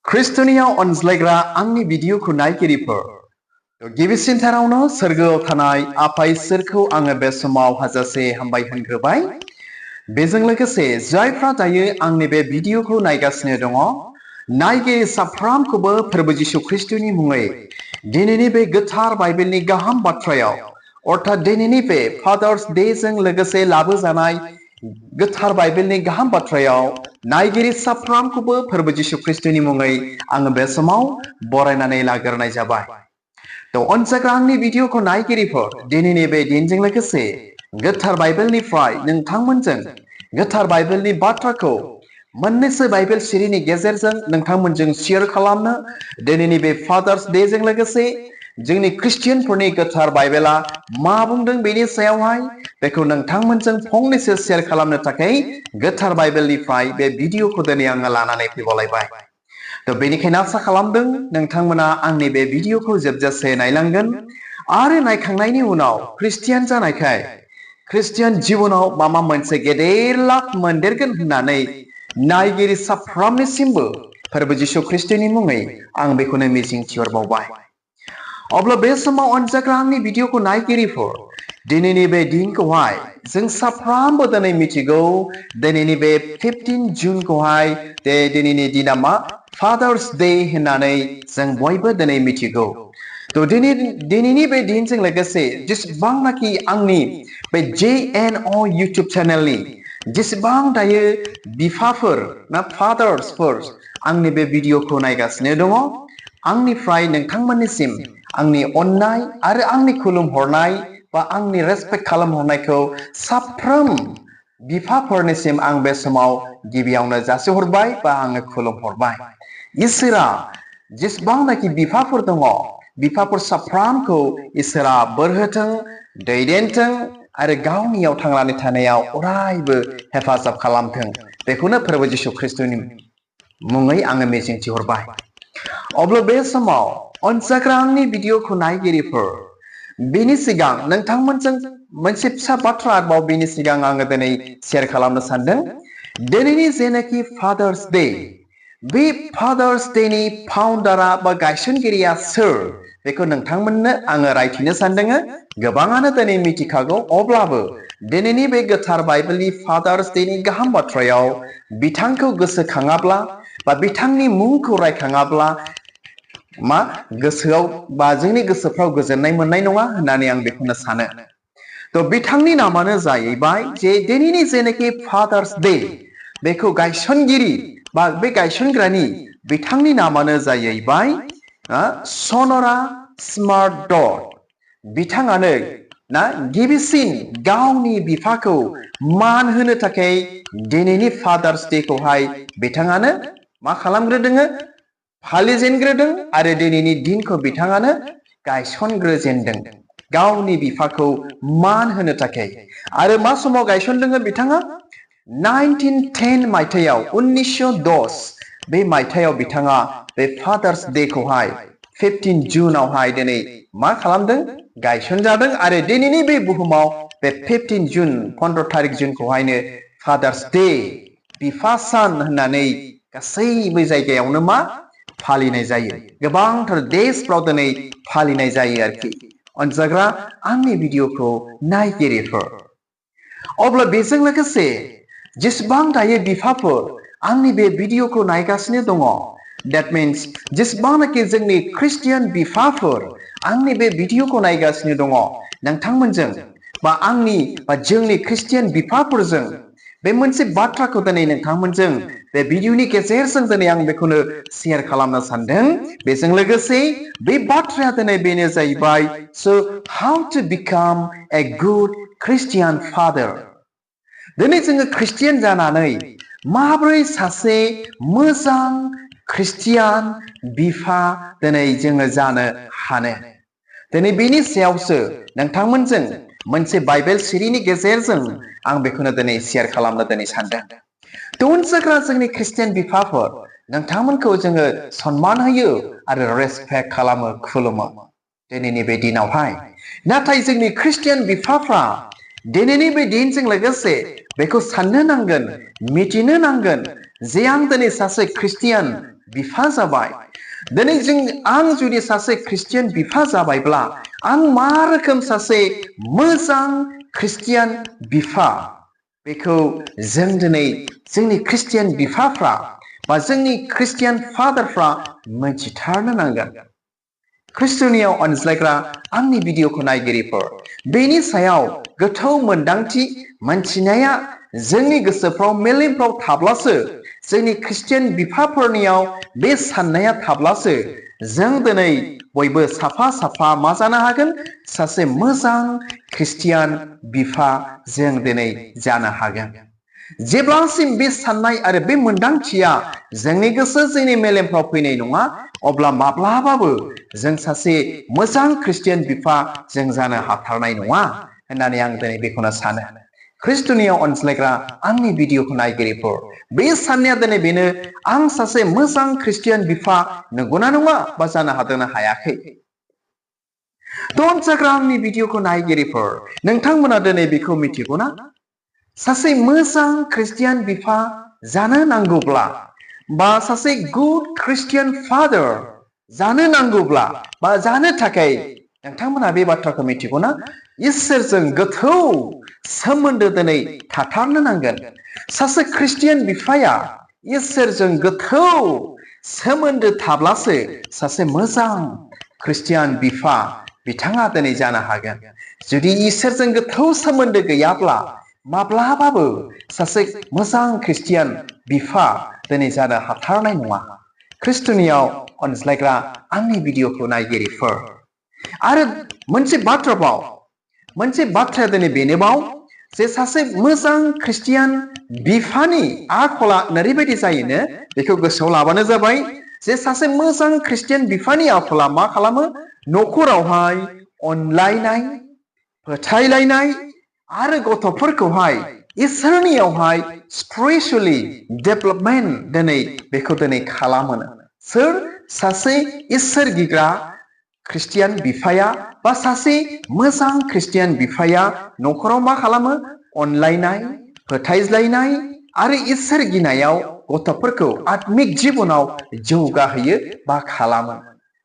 Kristoniyaw अनज्लायग्रा आंनि भिडिअखौ नायगिरिफोर गिबिसिनथारावनो सोरगोआव थानाय आफा इसोरखौ आङो बे समाव हाजासे हामबाय होनग्रोबाय। बेजों लोगोसे जायफ्रा दायो आंनि बे भिडिअखौ नायगासिनो दङ नायगिरि साफ्रोमखौबो फोरबो जिसु ख्रिस्टनि मुङै दिनैनि बे गोथार बाइबेलनि गाहाम बाथ्रायाव अर्थात दिनैनि बे फादार्स डे जों लोगोसे लाबोजानाय गोथार बाइबेलनि गाहाम बाथ्रायाव नायगिरि साफ्रोमखौबो फोरबो जिसु ख्रिस्टनि मुङै आङो बे समाव बरायनानै लाग्रोनाय जाबाय। तो अनसाग्रा आंनि भिडिअखौ नायगिरिफोर दिनैनि बे दिनजों लोगोसे गोथार बाइबेलनिफ्राय नोंथांमोनजों गोथार बाइबेलनि बाथ्राखौ मोननैसो बाइबेल सिरिनि गेजेरजों नोंथांमोनजों शेयार खालामनो दिनैनि बे फादार्स डे जों लोगोसे जोंनि क्रिस्टियानफोरनि गोथार बाइबेला मा बुंदों बेनि सायावहाय बेखौ नोंथांमोनजों फंनैसो शेयार खालामनो थाखाय गोथार बाइबेलनिफ्राय बे भिडिअखौ दिनै आङो लानानै फैबावलायबाय। तो बेनिखायनो आसा खालामदों नोंथांमोना आंनि बे भिडिअखौ जोबजासे नायलांगोन आरो नायखांनायनि उनाव क्रिस्टियान जानायखाय क्रिस्टियान जिबनाव माबा मोनसे गेदेर लाब मोनदेरगोन होननानै नायगिरि साफ्रोमनिसिमबो फोरबो जिसु ख्रिस्टनि मुङै आं बेखौनो मिजिंथिहरबावबाय। अब्ला बे समाव अनजाग्रा आंनि भिडिअखौ नायगिरिफोर दिनैनि बे दिनखौहाय जों साफ्रोमबो दिनै मिथिगौ दिनैनि बे 15 जुनखौहाय दिनैनि दिना मा फादार्स डे होननानै जों बयबो दिनै मिथिगौ। तो दिनैनि बे दिनजों लोगोसे जेसेबांनाखि आंनि बे JNO इउटुब चेनेलनि जेसेबां दायो बिफाफोर ना फादार्सफोर आंनि बे भिडिअखौ नायगासिनो दङ आंनिफ्राय नोंथांमोननिसिम आंनि अननाय आरो आंनि खुलुमहरनाय बा आंनि रेसपेक्ट खालामहरनायखौ साफ्रोम बिफाफोरनिसिम आं बे समाव गिबियावनो जासिहरबाय बा आङो खुलुमहरबाय। इसोरा जेसेबांनाखि बिफाफोर दङ बिफाफोर साफ्रोमखौ इसोरा बोर होथों दैदेनथों आरो गावनियाव थांनानै थानायाव अरायबो हेफाजाब खालामथों बेखौनो फोरबो जिसु ख्रिस्टनि मुङै आङो मिजिंथिहरबाय। अब्ला बे समाव अनसाग्रा आंनि भिडिअखौ नायगिरिफोर बेनि सिगां नोंथांमोनजों मोनसे फिसा बाथ्रा आरोबाव बेनि सिगां आङो दिनै शेयार खालामनो सानदों। दिनैनि जेनाखि फादार्स डे बे फादार्स डेनि फाउन्डारा बा गायसनगिरिया सोर बेखौ नोंथांमोननो आङो रायथिनो सानदों। गोबाङानो दिनै मिथिखागौ अब्लाबो दिनैनि बे गोथार बाइबेलनि फादार्स डेनि गाहाम बाथ्रायाव बिथांखौ गोसोखाङाब्ला बा बिथांनि मुंखौ रायखाङाब्ला मा गोसोआव बा जोंनि गोसोफ्राव गोजोननाय मोननाय नङा होननानै आं बेखौनो सानो। तो बिथांनि नामानो जाहैबाय जे दिनैनि जेनाखि फादार्स डे बेखौ गायसनगिरि बा बे गायसनग्रानि बिथांनि नामानो जाहैबाय सनरा स्मार्ट डट। बिथाङानो ना गिबिसिन गावनि बिफाखौ मान होनो थाखाय दिनैनि फादार्स डेखौहाय बिथाङानो मा खालामग्रोदों फालिजेनग्रोदों आरो दिनैनि दिनखौ बिथाङानो गायसनग्रोजेनदों गावनि बिफाखौ मान होनो थाखाय। आरो मा समाव गायसनदों बिथाङा 1910 मायथाइयाव 1910 बे मायथाइयाव बिथाङा बे फादार्स डेखौहाय 15 जुनावहाय दिनै मा खालामदों गायसनजादों आरो दिनैनि बे बुहुमाव बे 15 जुन 15 तारिख जुनखौहायनो फादार्स डे बिफा सान होननानै गासैबो जायगायावनो मा फालिनाय जायो। गोबांथार देशफ्राव दिनै फालिनाय जायो आरोखि अनजाग्रा आंनि भिडिअखौ नायगिरिफोर। अब्ला बेजों लोगोसे जेसेबां दायो बिफाफोर आंनि बे भिडिअखौ नायगासिनो दङ that means जेसेबांनाखि जोंनि क्रिस्टियान बिफाफोर आंनि बे भिडिअखौ नायगासिनो दङ नोंथांमोनजों बा आंनि बा जोंनि क्रिस्टियान बिफाफोरजों बे मोनसे बाथ्राखौ दिनै नोंथांमोनजों बे भिडिअनि गेजेरजों दिनै आं बेखौनो शेयार खालामनो सानदों। बेजों लोगोसे बे बाथ्राया दिनै बेनो जाहैबाय so how to become a good Christian father। दिनै जोङो क्रिस्टियान जानानै माबोरै सासे मोजां क्रिस्टियान बिफा दिनै जोङो जानो हानो दिनै बेनि सायावसो नोंथांमोनजों मोनसे बाइबेल सिरिनि गेजेरजों आं बेखौनो दिनै शेयार खालामनो दिनै सानदों। अनजाग्रा जोंनि क्रिस्टियान बिफाफोर नोंथांमोनखौ जोङो सनमान होयो आरो रेसपेक्ट खालामो खुलुमो दिनैनि बे दिनावहाय। नाथाय जोंनि क्रिस्टियान बिफाफ्रा दिनैनि बे दिनजों लोगोसे बेखौ साननो नांगोन मिथिनो नांगोन जे आं दिनै सासे क्रिस्टियान बिफा जाबाय दिनै आं जुदि सासे ख्रिस्टियान बिफा जाबायब्ला आं मा रोखोम सासे मोजां ख्रिस्टियान बिफा बेखौ जों दिनै जोंनि ख्रिस्टियान बिफाफ्रा बा जोंनि ख्रिस्टियान फादारफ्रा मिथिथारनो नांगोन ख्रिस्टनियाव अनज्लायग्रा आंनि भिडिअखौ नायगिरिफोर बेनि सायाव गोथौ मोनदांथि मोनथिनाया जोंनि गोसोफ्राव मेलेमफ्राव थाब्लासो जोंनि ख्रिस्टियान बिफाफोरनियाव बे साननाया थाब्लासो जों दिनै बयबो साफा साफा मा जानो हागोन सासे मोजां ख्रिस्टियान बिफा जों दिनै जानो हागोन जेब्लासिम बे साननाय आरो बे मोनदांथिया जोंनि गोसो जोंनि मेलेमफ्राव फैनाय नङा अब्ला माब्लाबाबो जों सासे मोजां ख्रिस्टियान बिफा जों जानो हाथारनाय नङा होननानै आं दिनै बेखौनो सानो ख्रिस्टनियाव अनज्लायग्रा आंनि भिडिअखौ नायगिरिफोर बे साननाया दिनै बेनो आं सासे मोजां ख्रिस्टियान बिफा नंगौना नङा बा जानो हादोंना हायाखै अनजाग्रा आंनि भिडिअखौ नायगिरिफोर नोंथांमोना दिनै बेखौ मिथिगौना सासे मोजां ख्रिस्टियान बिफा जानो नांगौब्ला बा सासे गुड ख्रिस्टियान फादार जानो नांगौब्ला बा जानो थाखाय नोंथांमोना बे बाथ्राखौ मिथिगौना इसोरजों गोथौ सोमोन्दो दिनै थाथारनो नांगोन सासे ख्रिस्टियान बिफाया इसोरजों गोथौ सोमोन्दो थाब्लासो सासे मोजां ख्रिस्टियान बिफा बिथाङा दिनै जानो हागोन जुदि इसोरजों गोथौ सोमोन्दो गैयाब्ला माब्लाबाबो सासे मोजां ख्रिस्टियान बिफा दिनै जानो हाथारनाय नङा ख्रिस्टनियाव अनज्लायग्रा आंनि भिडिअखौ नायगिरिफोर आरो मोनसे बाथ्राया दिनै बेनोबाव जे सासे मोजां ख्रिस्टियान बिफानि आखला ओरैबायदि जायोनो बेखौ गोसोआव लाबानो जाबाय जे सासे मोजां ख्रिस्टियान बिफानि आखला मा खालामो न'खरावहाय अनलायनाय फोथायलायनाय आरो गथ'फोरखौहाय इसोरनियावहाय स्पिरिचुअली डेभेलपमेन्ट दिनै बेखौ दिनै खालामो सोर सासे इसोर गिग्रा ख्रिस्टियान बिफाया बा सासे मोजां ख्रिस्टियान बिफाया न'खराव मा खालामो अनलायनाय फोथायज्लायनाय आरो इसोर गिनायाव गथ'फोरखौ आत्मिक जिबनाव जौगाहोयो बा खालामो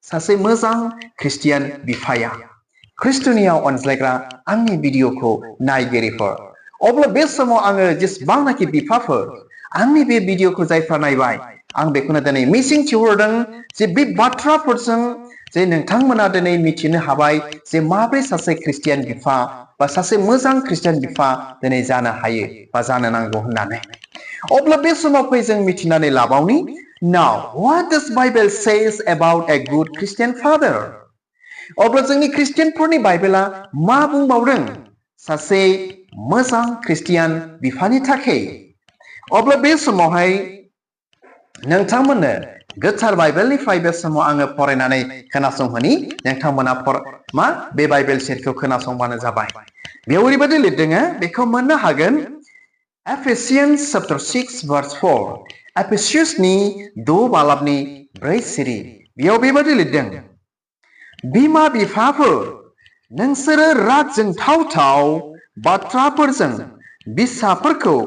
सासे मोजां ख्रिस्टियान बिफाया ख्रिस्टनियाव अनज्लायग्रा आंनि भिडिअखौ नायगिरिफोर अब्ला बे समाव आङो जेसेबांनाखि बिफाफोर आंनि बे भिडिअखौ जायफ्रा नायबाय आं बेखौनो दिनै मिजिं थिहरदों जे बे बाथ्राफोरजों जे नोंथांमोना दिनै मिथिनो हाबाय जे माब्रै सासे ख्रिस्टियान बिफा बा सासे मोजां ख्रिस्टियान बिफा दिनै जानो हायो बा जानो नांगौ होननानै अब्ला बे समाव फै जों मिथिनानै लाबावनि now what does Bible says about a good Christian father अब्ला जोंनि ख्रिस्टियानफोरनि बाइबेला मा बुंबावदों सासे मोजां ख्रिस्टियान बिफानि थाखाय अब्ला बे समावहाय नोंथांमोननो गोथार बाइबेलनिफ्राय बे समाव आङो फरायनानै खोनासंहोनि नोंथांमोना मा बे बाइबेल सेटखौ खोनासंबानो जाबाय बेयाव ओरैबायदि लिरदों बेखौ मोननो हागोन एफेसियान्स चैप्टार 6 verse 4 एफेसियासनि 2 बालाबनि 4 सिरि बेयाव बेबायदि लिरदों बिमा बिफाफोर नोंसोरो राग जोंथाव बाथ्राफोरजों बिसाफोरखौ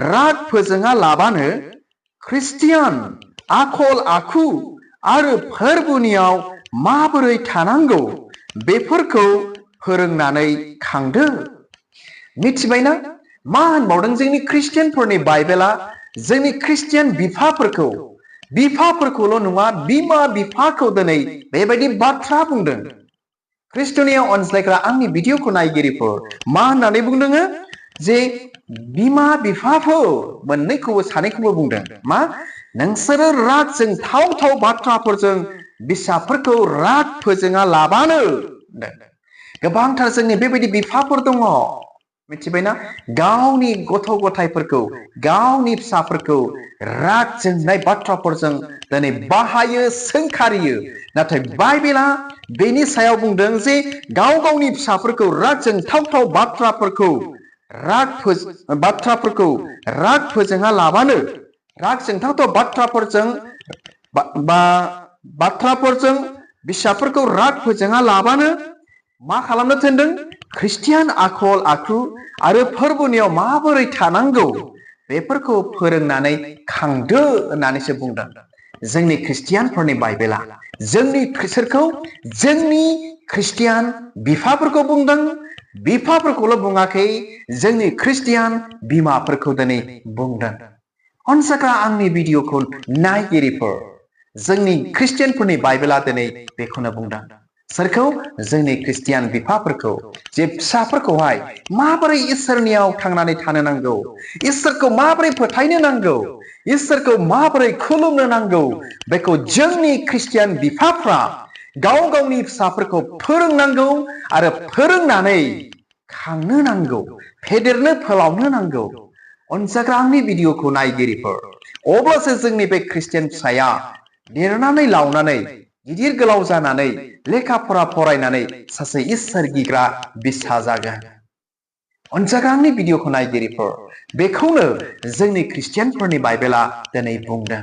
राग फोजोङा लाबानो ख्रिस्टियान आखल आखु आरो फोरबोनियाव माबोरै थानांगौ बेफोरखौ फोरोंनानै खांदो मिथिबायना मा होनबावदों जोंनि ख्रिस्टियानफोरनि बाइबेला जोंनि ख्रिस्टियान बिफाफोरखौल' नङा बिमा बिफाखौ दिनै बेबायदि बाथ्रा बुंदों ख्रिस्टनियाव अनज्लायग्रा आंनि भिडिअखौ नायगिरिफोर मा होननानै बुंदों जे बिमा बिफाफोर मोननैखौबो सानैखौबो बुंदों मा नोंसोरो राग जोंथाव बाथ्राफोरजों बिसाफोरखौ राग फोजोङा लाबानो गोबांथार जोंनि बेबायदि बिफाफोर दङ मिथिबायना गावनि गथ' गथायफोरखौ गावनि फिसाफोरखौ राग जोंनाय बाथ्राफोरजों दिनै बाहायो सोंखारियो नाथाय बाइबेला बेनि सायाव बुंदों जे गाव गावनि फिसाफोरखौ राग जोंथाव बाथ्राफोरखौ राग फोजोङा लाबानो राग जोंथाव बाथ्राफोरजों बिसाफोरखौ राग फोजोङा लाबानो मा खालामनो थिनदों ख्रिस्टियान आखल आखु आरो फोरबोनियाव माबोरै थानांगौ बेफोरखौ फोरोंनानै खांदो होननानैसो बुंदों जोंनि ख्रिस्टियानफोरनि बाइबेला जोंनि बिसोरखौ जोंनि ख्रिस्टियान बिफाफोरखौ बुंदों बिफाफोरखौल' बुङाखै जोंनि ख्रिस्टियान बिमाफोरखौ दिनै बुंदों अनसाग्रा आंनि भिडिअखौ नायगिरिफोर जोंनि ख्रिस्टियानफोरनि बाइबेला दिनै बेखौनो बुंदों सोरखौ जोंनि ख्रिस्टियान बिफाफोरखौ जे फिसाफोरखौहाय माबोरै इसोरनियाव थांनानै थानो नांगौ इसोरखौ माबोरै फोथायनो नांगौ इसोरखौ माबोरै खुलुमनो नांगौ बेखौ जोंनि ख्रिस्टियान बिफाफ्रा गाव गावनि फिसाफोरखौ फोरोंनांगौ आरो फोरोंनानै खांनो नांगौ फेदेरनो फोलावनो नांगौ अनसाग्रा आंनि भिडिअखौ नायगिरिफोर अब्लासो जोंनि बे ख्रिस्टियान फिसाया देरनानै लावनानै गिदिर गोलाव जानानै लेखा फरा फरायनानै सासे इसोर गिग्रा बिसा जागोन अनसाग्रा आंनि भिडिअखौ नायगिरिफोर बेखौनो जोंनि ख्रिस्टियानफोरनि बाइबेला दिनै बुंदों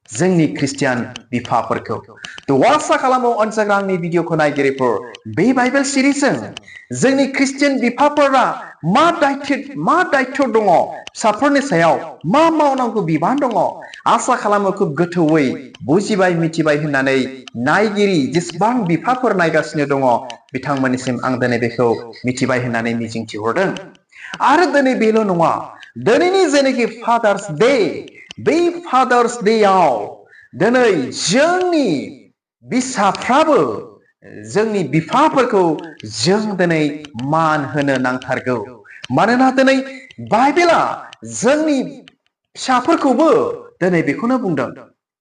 जोंनि ख्रिस्टियान बिफाफोरखौ आसा खालामो अनसाग्रा आंनि भिडिअखौ नायगिरिफोर बे बाइबेल सिरिजजों जोंनि ख्रिस्टियान बिफाफोरा मा दायित्व दङ फिसाफोरनि सायाव मा मावनांगौ बिबान दङ आसा खालामो खुब गोथौयै बुजिबाय मिथिबाय होननानै नायगिरि जेसेबां बिफाफोर नायगासिनो दङ बिथांमोननिसिम आं दिनै बेखौ मिथिबाय होननानै मिजिंथिहरदों आरो दिनै बेल' नङा दिनैनि जेनाखि फादार्स डे बे फादार्स डेआव दिनै जोंनि बिसाफ्राबो जोंनि बिफाफोरखौ जों दिनै मान होनो नांथारगौ मानोना दिनै बाइबेला जोंनि फिसाफोरखौबो दिनै बेखौनो बुंदों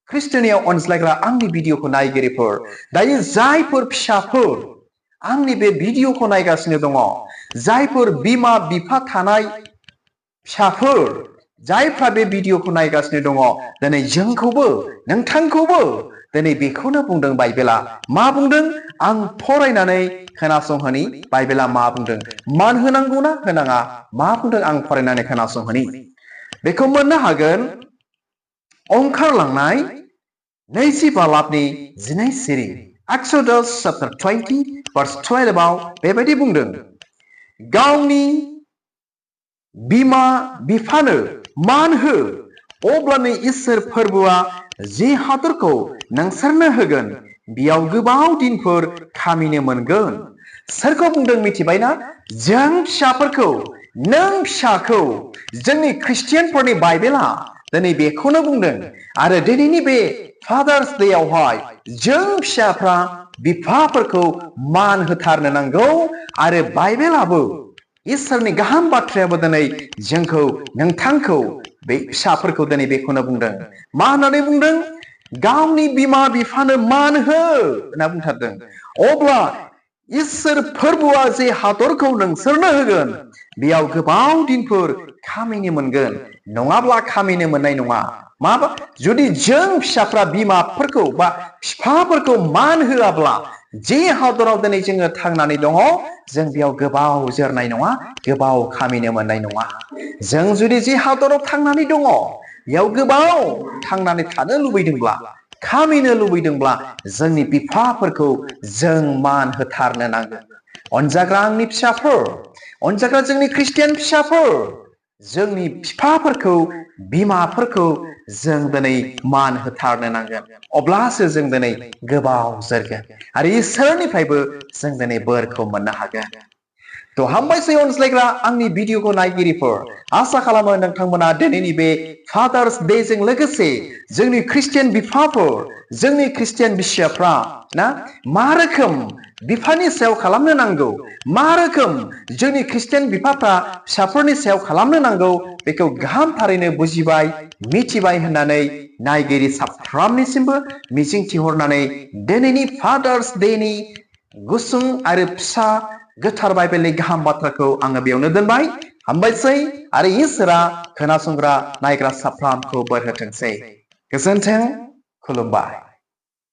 ख्रिस्टनियाव अनज्लायग्रा आंनि भिडिअखौ नायगिरिफोर दायो जायफोर फिसाफोर आंनि बे भिडिअखौ नायगासिनो दङ जायफोर बिमा बिफा थानाय फिसाफोर जायफ्रा बे भिडिअखौ नायगासिनो दङ दिनै जोंखौबो नोंथांखौबो दिनै बेखौनो बुंदों बाइबेला मा बुंदों आं फरायनानै खोनासंहोनि बाइबेला मा बुंदों मान होनांगौना होनाङा मा बुंदों आं फरायनानै खोनासंहोनि बेखौ मोननो हागोन ओंखारलांनाय 22 सिरि Exodus chapter 20 verse 12 आव बेबायदि बुंदों गावनि बिमा बिफानो मान हो अब्लानो इसोर फोरबोआ जे हादरखौ नोंसोरनो होगोन बेयाव गोबाव दिनफोर खामिनो मोनगोन सोरखौ बुंदों मिथिबायना जों फिसाफोरखौ नों फिसाखौ जोंनि ख्रिस्टियानफोरनि बाइबेला दिनै बेखौनो बुंदों आरो दिनैनि बे फादार्स डेआवहाय जों फिसाफ्रा बिफाफोरखौ मान होथारनो नांगौ आरो बाइबेलाबो इसोरनि गाहाम बाथ्रायाबो दिनै जोंखौ नोंथांखौ बे फिसाफोरखौ दिनै बेखौनो बुंदों मा होननानै बुंदों गावनि बिमा बिफानो मान हो होनना बुंथारदों अब्ला इसोर फोरबोआ जे हादरखौ नोंसोरनो होगोन बेयाव गोबाव दिनफोर खामिनो मोनगोन नङाब्ला खामिनो मोननाय नङा माबा जुदि जों फिसाफ्रा बिमाफोरखौ बा बिफाफोरखौ मान होआब्ला जे हादराव दिनै जोङो थांनानै दङ जों बेयाव गोबाव जोरनाय नङा गोबाव खामिनो मोननाय नङा जों जुदि जे हादराव थांनानै दङ बेयाव गोबाव थांनानै थानो लुबैदोंब्ला खामिनो लुबैदोंब्ला जोंनि बिफाफोरखौ जों मान होथारनो नांगोन अनजाग्रा आंनि फिसाफोर अनजाग्रा जोंनि ख्रिस्टियान फिसाफोर जोंनि बिफाफोरखौ बिमाफोरखौ जों दिनै मान होथारनो नांगोन अब्लासो जों दिनै गोबाव जोरगोन आरो इसोरनिफ्रायबो जों दिनै बोरखौ मोननो हागोन हामबायसै अनज्लायग्रा आंनि भिडिअखौ नायगिरिफोर आसा खालामो नोंथांमोना दिनैनि बे फादार्स डेजों लोगोसे जोंनि ख्रिस्टियान बिफाफोर जोंनि ख्रिस्टियान बिसियाफ्रा ना मा रोखोम बिफानि सायाव खालामनो नांगौ मा रोखोम जोंनि ख्रिस्टियान बिफाफ्रा फिसाफोरनि सायाव खालामनो नांगौ बेखौ गाहाम थारैनो बुजिबाय मिथिबाय होननानै नायगिरि साफ्रोमनिसिमबो मिजिंथिहरनानै दिनैनि फादार्स डेनि गुसुं आरो फिसा गोथार बाइबेलनि गाहाम बाथ्राखौ आङो बेयावनो दोनबाय हामबायसै आरो इसोरा खोनासंग्रा नायग्रा साफ्रोमखौ बोर होथोंसै गोजोन्थों खुलुमबाय